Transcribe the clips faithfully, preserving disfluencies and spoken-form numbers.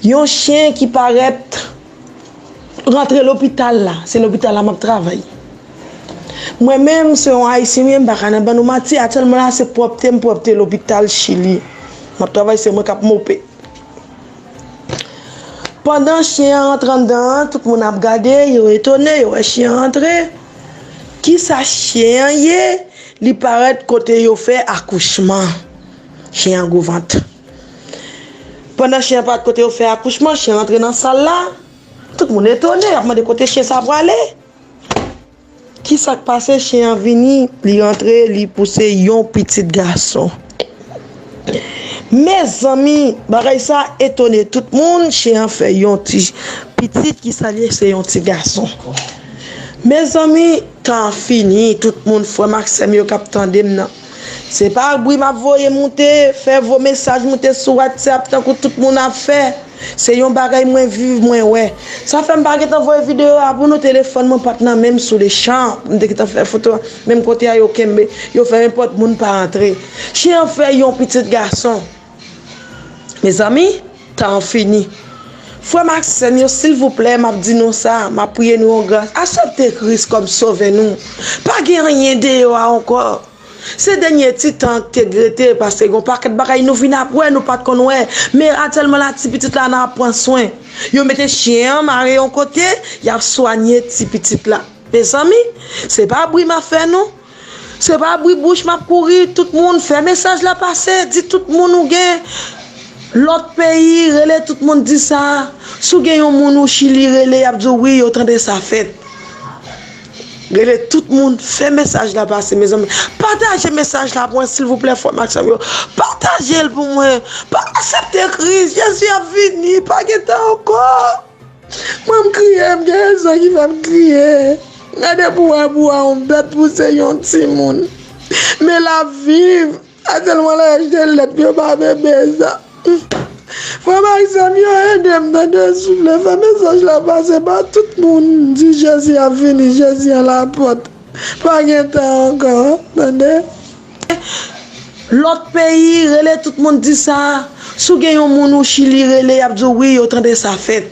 Yon chen ki parèt rantre lopital la, se lopital la m ap travay. Mwen menm, se yon Ayisyen m ye, m pa ka nan bann ou manti, aktyèlman la, se pwòpte m pwòpte lopital Chili. M ap travay, se mwen k ap mope. Pandan chen an rantre anndan an, tout moun ap gade, yo etone, yo wè chen an rantre. Kisa chen an ye? Li parèt kote yo fè akouchman. Chen an gwo vant. Pandan chen an parèt kote yo fè akouchman, chen an rantre nan sal la. Tout moun etone, y ap mande kote chen sa prale. Kisa k pase? Chen an vini, li rantre, li pouse yon pitit gason. Mezanmi, bagay sa etone tout moun. Chen an fè yon ti pitit ki sa l ye, se yon ti gason. Mezanmi, tan fini, tout moun, frè m ak sè m yo k ap tande m nan. Se pa bri m ap voye moute, fè vo mesaj moute sou WhatsApp tankou tout moun ap fè. Se yon bagay mwen viv, mwen wè. Sa fè m pa gentan voye videyo a pou nou, telefòn mwen pa t nan men m sou lechan. M te gentan fè foto, menm kote a yo kenbe, yo fèmen pòt, moun pa antre. Chen an fè yon pitit gason. Mezanmi, tan an fini. Frè m ak sè m yo, silvouplè, m ap di nou sa, m ap priye nou yon gras. Aksepte Kris kòm sovè nou. Pa gen anyen deyò a ankò. Se dènye ti tan k te rete, paske gen yon pakèt bagay nou vin ap wè, nou pa t konn wè. Men aktyèlman la, ti pitit la nan ap pran swen. Yo mete chen an mare yon kote, y ap swanye ti pitit la. Mezanmi, se pa bri m ap fè non. Se pa bri bouch m ap kouri, tout moun fè mesaj la pase, di tout moun ou gen lòt peyi, rele tout moun di sa. Si w gen yon moun ou Chili, rele, y ap di w wi, yo tande sa fèt. Rele tout moun, fè mesaj la pase, mezanmi. Pataje mesaj la pou mwen, silvouplè, frè m ak sè m yo. Pataje l pou mwen. Pa aksepte Kris. Jezi ap vini. Pa gen tan ankò. Mwen, m kriye, m gen rezon ki fè m kriye. Gade pou wè pou wè yon bèt pouse yon timoun. Men l ap viv. Atèlman laj de lèt yo pa bebe sa. Frè m ak sè m yo, ede m tande, souple, fè mesaj la pase ba tout moun. Di Jezi ap vini, Jezi an lapòt. Pa gen tan ankò, tande. Lòt peyi, rele tout moun di sa. Si w gen yon moun ou Chili, rele, y ap di w wi, yo tande sa fèt.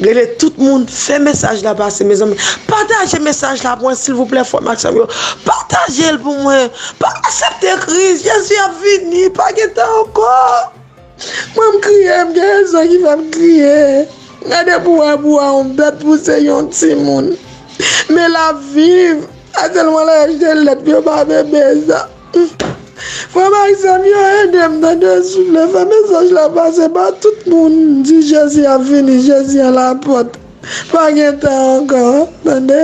Rele tout moun, fè mesaj la pase, mezanmi. Pataje mesaj la pou mwen, silvouplè, frè m ak sè m yo. Pataje l pou mwen. Pa aksepte Kris. Jezi ap vini. Pa gen tan ankò. Mwen, m kriye, m gen rezon ki fè m kriye. Gade pou wè pou wè yon bèt pouse yon timoun. Men l ap viv. Atèlman laj de lèt yo pa bebe sa. Frè m ak sè m yo, ede m tande, souple, fè mesaj la pase ba tout moun. Di Jezi ap vini, Jezi an lapòt. Pa gen tan ankò, tande.